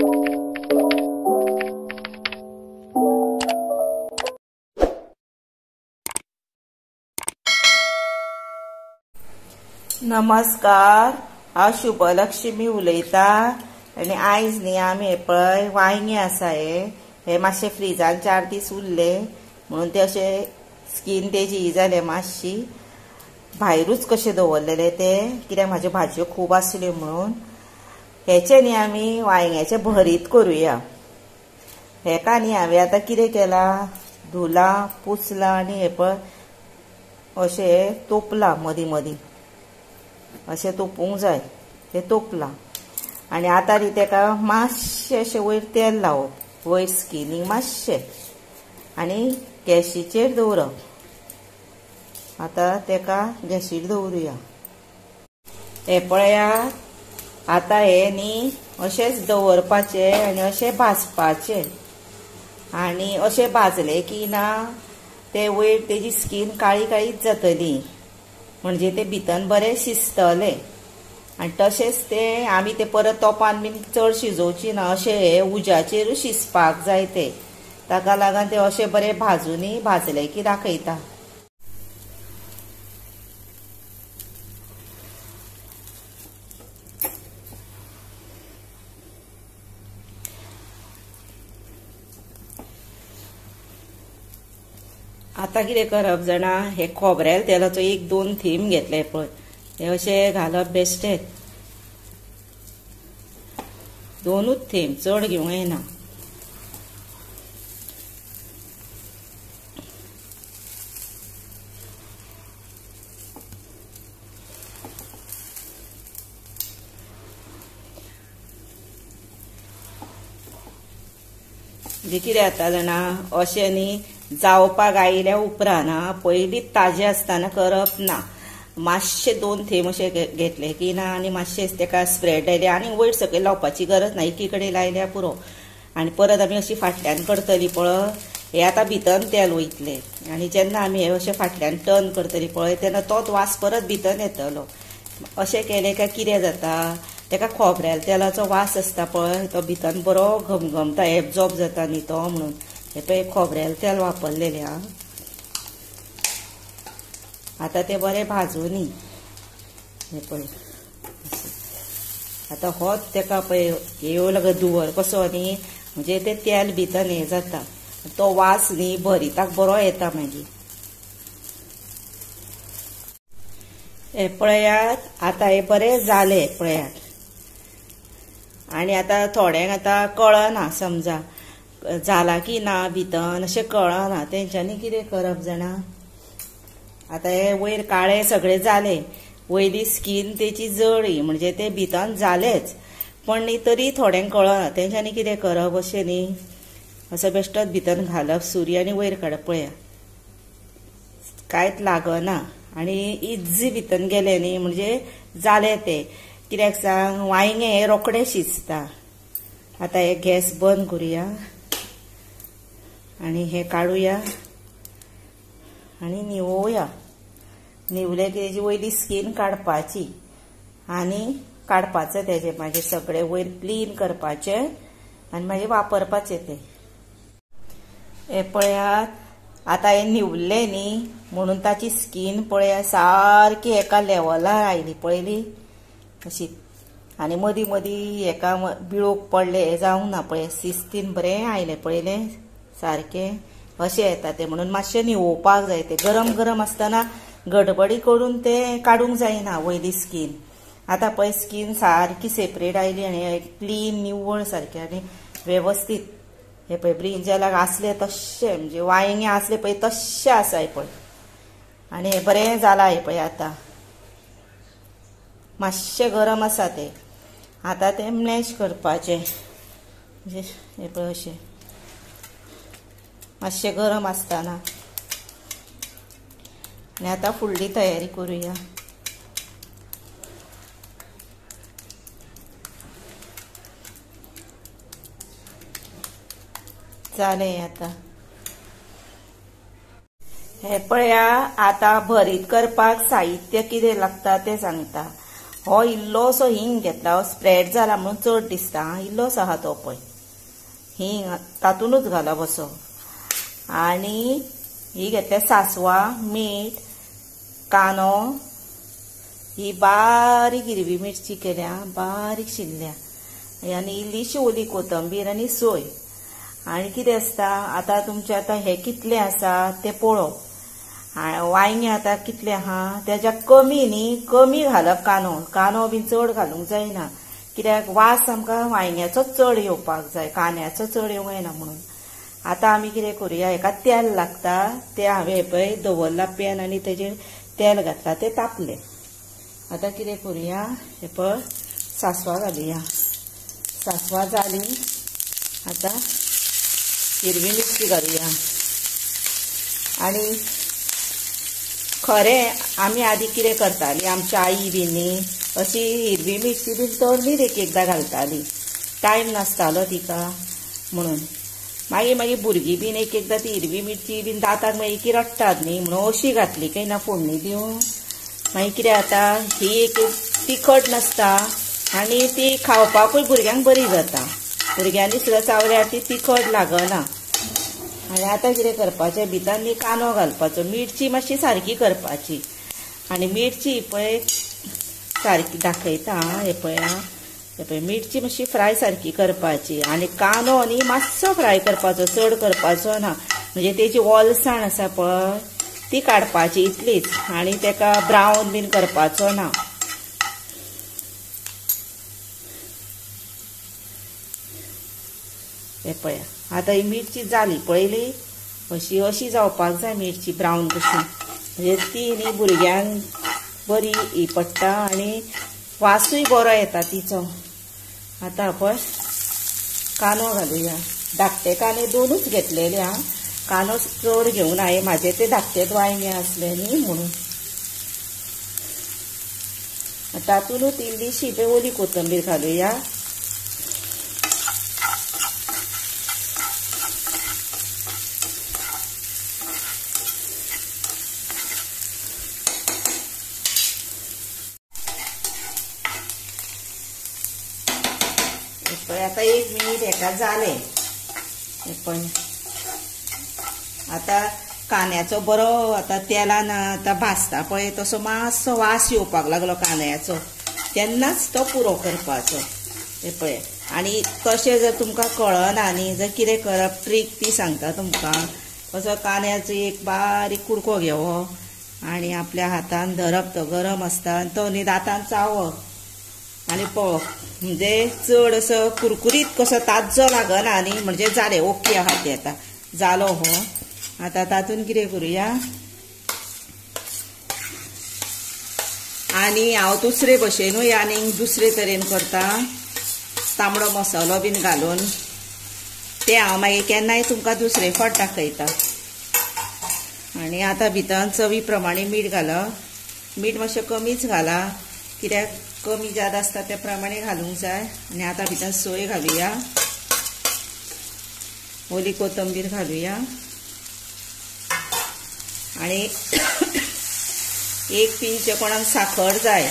नमस्कार, हांव शुभलक्ष्मी उलयता आनी आयज न्ही आमी पळय वांयगें आसा हे मातशें फ्रिजान 4 दीस उरले म्हणून ते अशें स्कीन तेजी ही जाले मातशी भायरूच कशें दवरलेले ते कित्याक म्हाज्यो भाजयो खूब आसल्यो म्हणून. हेचे न्ही आमी वांयग्याचें भरीत करुया. हेका न्ही हांवें आतां कितें केलां, धुलां पुसलां आनी हे पळय अशें तोपलां, मदीं मदीं अशें तोपूंक जाय तें तोपलां. आनी आतां न्ही तेका मातशें अशें वयर तेल लावप, वयर स्किनीक मातशें, आनी गॅशीचेर दवरप. आतां तेका गॅशीर दवरुया. हे पळयात आतां हे न्ही अशेंच दवरपाचें आनी अशें भाजपाचें. आनी अशें भाजलें की ना ते वयर तेजी स्कीन काळी काळीच जातली, म्हणजे ते भितर बरें शिजतलें. आनी तशेंच ते आमी ते परत तोपान बीन चड शिजोवची ना, अशें हे उज्याचेरूच शिजपाक जाय ते. ताका लागून ते अशें बरें भाजुनी भाजलें की दाखयता. आतां कितें करप जाणा, हे खोबरेल तेलाचो 1-2 थेंब घेतले पळय, हे अशें घालप बेश्टेच, 2 थेंब, चड घेवंक येना. म्हणजे कितें जाता जाणा, अशें न्ही जावपाक आयल्या उपरांत पयलीं ताजें आसतना करप ना. मातशें 2 थेंब अशें घेतले की ना आनी मातशें तेका स्प्रेड लायले आनी वयर सकयल लावपाची गरज ना, एकी कडेन लायल्यार पुरो. आनी परत आमी अशी फाटल्यान करतली पळय, हे आतां भितर तेल वयतलें आनी जेन्ना आमी हे अशें फाटल्यान टर्न करतली पळय तेन्ना तोच वास परत भितर येतलो. अशें केलें काय कितें जाता, तेका खोबऱ्याल तेलाचो वास आसता पळय तो भितर बरो घमघमता, एब्जॉर्ब जाता न्ही तो, म्हणून हे पळय खोबऱ्याल तेल वापरलेलें. आं, आतां तें बरें भाजुनी हे पळय आतां होच तेका पळय येवं लागलो धुंवर कसो न्ही, म्हणजे तें तेल भितर हें जाता, तो वास न्ही भरिताक बरो येता मागीर. हे पळयात आतां हे बरें जालें पळयात. आनी आतां थोड्यांक आतां कळना, समजा जाला की ना भितर अशें कळना, तेंच्यांनी कितें करप जाणा, आतां हे वयर काळे सगळे जाले, वयली स्कीन तेची जळी म्हणजे ते भितर जालेच, पण न्ही तरी थोड्यांक कळना, तेंच्यांनी कितें करप अशें न्ही असो बेश्टोच भितर घालप सुरी आनी वयर काडप. पळया कांयच लागना आनी इझी भितर गेलें न्ही म्हणजे जालें तें. कित्याक सांग, वांयगें हें रोखडें शिजता. आतां हे गॅस बंद करुया आनी हे काडुया आनी न्हिवोवया. न्हिवलें की तेजी वयली स्कीन काडपाची आनी काडपाचें तेजें मागीर सगळें वयर क्लीन करपाचें आनी मागीर वापरपाचें तें. हे पळयात आतां हें न्हिवलें न्ही म्हणून ताची स्कीन पळया सारकी एका लेवलार आयली पळयली अशी. आनी मदीं मदीं हेका बिळोक पडलें हें जावंक ना, पळय शिस्तीन बरें आयलें पळयलें सारकें अशें येता तें. म्हणून मातशें न्हिवोवपाक जाय तें, गरम गरम आसतना गडबडी करून तें काडूंक जायना वयली स्कीन. आतां पळय स्कीन सारकी सेपरेट आयली आनी क्लीन निवळ सारकें आनी वेवस्थीत. हे पळय ब्रिंजालाक आसलें तशें, म्हणजे वांयगें आसलें पळय तशें आसा हें पळय. आनी हें बरें जालां हें पळय आतां मातशें गरम आसा तें. आतां तें मॅश करपाचें, म्हणजे हें पळय अशें मातशें गरम आसतना. आनी आतां फुडली तयारी करुया. जालें आतां हे पळया आतां भरीत करपाक साहित्य कितें लागता तें सांगता. हो इल्लोसो हिंग घेतला, हो स्प्रेड जाला म्हणून चड दिसता, इल्लोसो आहा तो पळय हिंग तातूनच घालप असो। आनी ही घेतल्या सासवां, मीठ, कांदो, ही बारीक हिरवी मिरची केल्या, बारीक शिनल्या, आनी इल्लीशी ओली कोथंबीर आनी सोय। आनी कितें आसता आतां तुमचें आतां हें कितलें आसा तें पळोवप, वांयगें आतां कितलें आहा तेज्या कमी न्ही, कमी घालप कांदो, कांदो बीन चड घालूंक जायना, कित्याक वास आमकां वांयग्याचो चड येवपाक जाय, कांद्याचो चड येवंक जायना म्हणून। आतां आमी कितें करुया, हेका तेल लागता, तें हांवें पळय दवरलां पॅन आनी तेजेर तेल घातलां, तें तापलें। आतां कितें करुया, हें पळय सासवां घालुया, सासवां जालीं आतां हिरवी मिरची घालुया। आनी खरें आमी आदी कितें करताली, आमची आई बी न्ही अशी हिरवी मिरची बीन तरणीच एक एकदां घालताली, टायम नासतालो तिका म्हणून। मागीर मागीर भुरगीं बीन एक एकदां ती हिरवी मिरची बीन दांताक मागीर की रडटात न्ही म्हणून अशी घातली काय ना फोडणी दिवन। मागीर कितें जाता, ही एक तिखट नासता आनी ती खावपाकूय भुरग्यांक बरी जाता, भुरग्यांनी सुद्दां चावल्यार ती तिखट लागना। आनी आतां कितें करपाचें, भितर न्ही कांदो घालपाचो, मिरची मातशी सारकी करपाची। आनी मिरची पळय सारकी दाखयता, हें पळय हें पळय मिरची मातशी फ्राय सारकी करपाची आनी कांदो न्ही मातसो फ्राय करपाचो, चड करपाचो ना, म्हणजे तेजी ओलसाण आसा पळय ती काडपाची इतलीच, आनी तेका ब्रावन बीन करपाचो ना। हें पळय आतां ही मिरची जाली पळयली, अशी अशी जावपाक जाय मिरची ब्रावन कशी, म्हणजे ती न्ही भुरग्यांक बरी ही पडटा आनी वासूय बरो येता तिचो। आतां आपण कांदो घालुया, धाकटे कांदे दोनूच घेतलेले आं, कांदो चड घेवन हांवें म्हाजे ते धाकटेच वांयगें आसलें न्ही म्हणून। तातूंतच इल्लीशी ओली कोथंबीर घालुया। आतां एक मिनीट हेका जालें, पळय आतां कांद्याचो बरो आतां तेलान आतां भाजता पळय तसो मातसो वास येवपाक लागलो कांद्याचो, तेन्नाच तो पुरो करपाचो। हें पळय आनी तशें जर तुमकां कळना न्ही, जर कितें करप ट्रीक ती सांगता तुमकां, असो कांद्याचो एक बारीक कुडको घेवप आनी आपल्या हातान धरप, तो गरम आसता आनी तो न्ही दांतान चावप आनी पळोवप, म्हणजे चड असो कुरकुरीत कसो ताज्जो लागना न्ही, म्हणजे जालें ओके आहा तें आतां जालो हो। आतां तातूंत कितें करुया, आनी हांव दुसरे भशेनूय आनीक दुसरे तरेन करता, तांबडो मसालो बीन घालून, तें हांव मागीर केन्नाय तुमकां दुसरे फावट दाखयता। आनी आतां भितर चवी प्रमाणे मीठ घालप, मीठ मातशें कमीच घाला, कित्याक कमी जादा आसता त्या प्रमाणे घालूंक जाय। आनी आतां भितर सोय घालुया, ओली कोथंबीर घालुया आनी एक पिंच कोणाक साखर जाय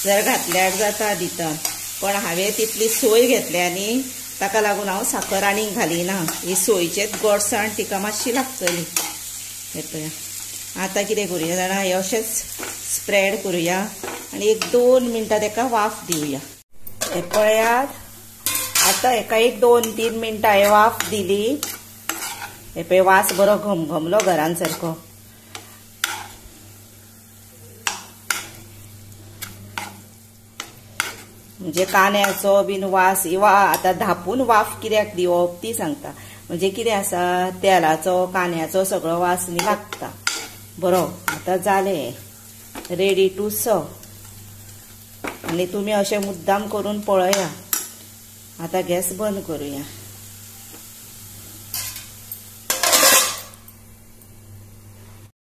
जर घातल्यार जाता भितर, पण हांवें तितली सोय घेतल्या न्ही ताका लागून हांव साखर आनीक घालिना, ही सोयचेच गोडसाण तिका मातशी लागतली। हें पळय आतां कितें करुया जाणा, हें अशेंच स्प्रेड करुया आनी एक 2 मिनटां तेका वाफ दिवया। हें पळयात आतां हेका एक 2-3 मिनटां हांवें वाफ दिली, हें पळय वास बरो घमघमलो घरान सारको। म्हणजे कांद्याचो बीन वास वा आतां धापून वाफ कित्याक दिवप ती सांगता, म्हणजे कितें आसा तेलाचो कांद्याचो सगळो वास न्ही लागता बरो। आतां जालें रेडी टू सर्व, आनी तुमी अशें मुद्दाम करून पळया। आतां गॅस बंद करुया।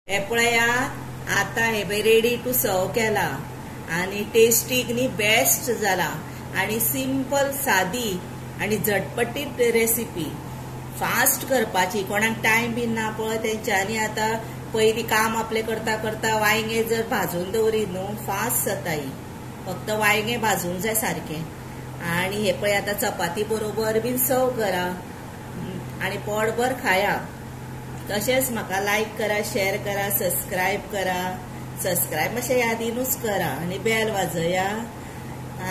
हें पळयात आतां हें पळय रेडी टू सर्व केला आनी टेस्टीक न्ही बेस्ट जाला आनी सिंपल सादी आनी झटपटीत रेसिपी, फास्ट करपाची, कोणाक टायम बीन ना पळय तेंच्यांनी आतां पयलीं काम आपलें करता करता वांयगें जर भाजून दवरीत न्हू फास्ट जाता ही। फक्त वांयगें भाजूंक जाय सारकें. आनी हे पळय आतां चपाती बरोबर बीन सर्व करा आनी पोटभर खाया. तशेंच म्हाका लायक करा, शेअर करा, सबस्क्रायब करा. सबस्क्रायब मातशें यादीनूच करा आनी बेल वाजया.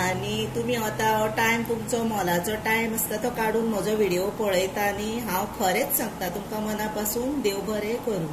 आनी तुमी आतां हो टायम तुमचो मोलाचो टायम आसता तो काडून म्हजो व्हिडिओ पळयता आनी हांव खरेंच सांगता तुमकां मना पासून देव बरें करूं.